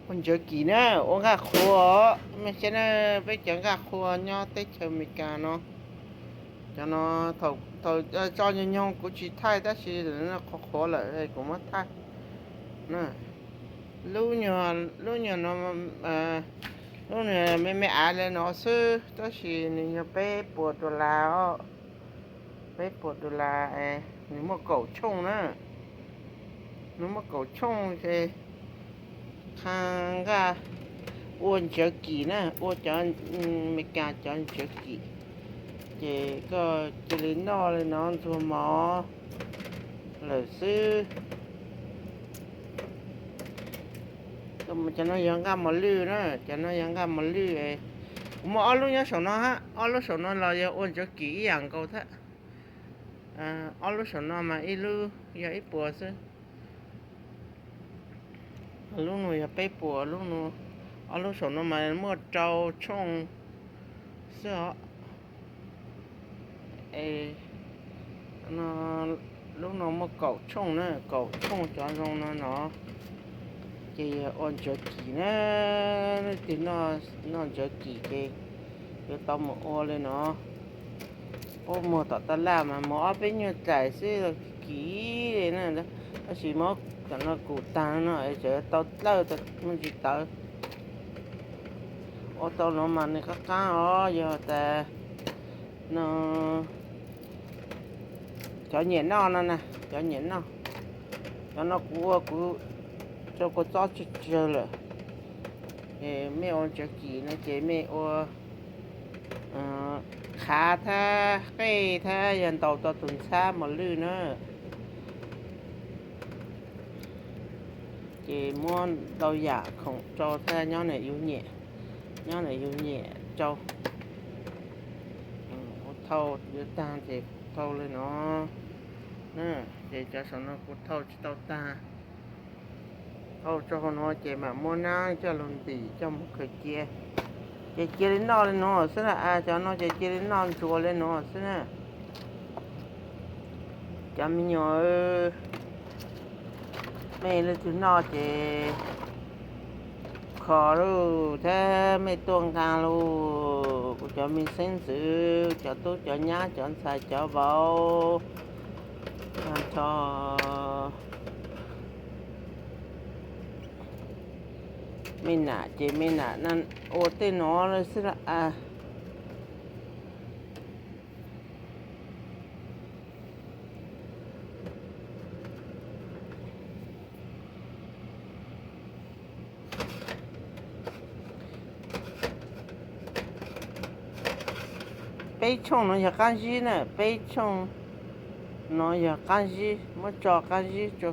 Ua ntsaws kim na, ua nqaj qhua. Mej saib na, peb cov nqaj qhua nyob teb chaws Amelikas no, cov no thaum tso nyoog nyoog kuv tsis thaij tab sis qhuav qhuav lawm kuv muab thaij. Lub nyuag no, lub nyuag me me av li no xwb tab sis nws yog peb puas dollar os. Peb puas dollar, nws muaj kaum tshooj na. Nws muaj kaum tshooj ces qha nqaj ua ntsaws kim na, ua cov Amelikas cov ntsaws kim. Ces koj cia li noj li no ntxuag mov lawm xwb. Cov no yog nqaj mos lwj na, cov no yog nqaj mos lwj. Kuv muaj ob lub nyob saum no hab, ob lub saum no los yog ua ntsaws kim ib yam nkaus thiab. Ob lub saum no mas ib lub yog ib puas xwb. Lub no yog peb puas, lub no, ob lub saum no mas muaj rau tshooj xwb os. Lub no muaj kaum tshooj na, kaum tshooj cov zoo no no. Ces yog ua ntsaws kim na, leej twg noj ntsaws kim ces yuav tau mus ua li no. Puab muag tom taj laj mas muag ob peb nyuag dlaim xwb los kim li na. Tab sis muab cov no kuv tag no es tseem tau dlawb muaj ntsis tawv. Ua tau no mas nws qab qab os, yog tas no cov nyiam noj no na, cov nyiam noj. Cov no kuv ua kuv rau kua txob tsawg tsawg lawm. Mej ua ntsaws kim no ces mej ua qhav thab qej thab yog ntaus tau tus ntxhab mos lwj na. Ces muab ntau yam khoom rau thab nyob nam yus nyiam, nyob nam yus nyiam rau. Ua thauj yuav tag ces thauj li no. Ces cov saum no kuv thauj tsis tau tag. Thauj tso hauv no ces mam muab nab coj lug ntim coj mus khaws cia. Ces cia li noj li no xwb na, cov no ces cia li noj ntsuas li no xwb na. Cov me nyuam, mej leej twg noj ces kho lauj, thab mej tuaj nqaa lauj, kuv cov me xeeb ntxwv, cov tub cov nyab, cov ntxhais cov vauv, nrog mej nam ces mej nam ua tej no xwb a. Peb tshooj no yog qab zib na, peb tshooj no yog qab zib, muab tso qab zib tso.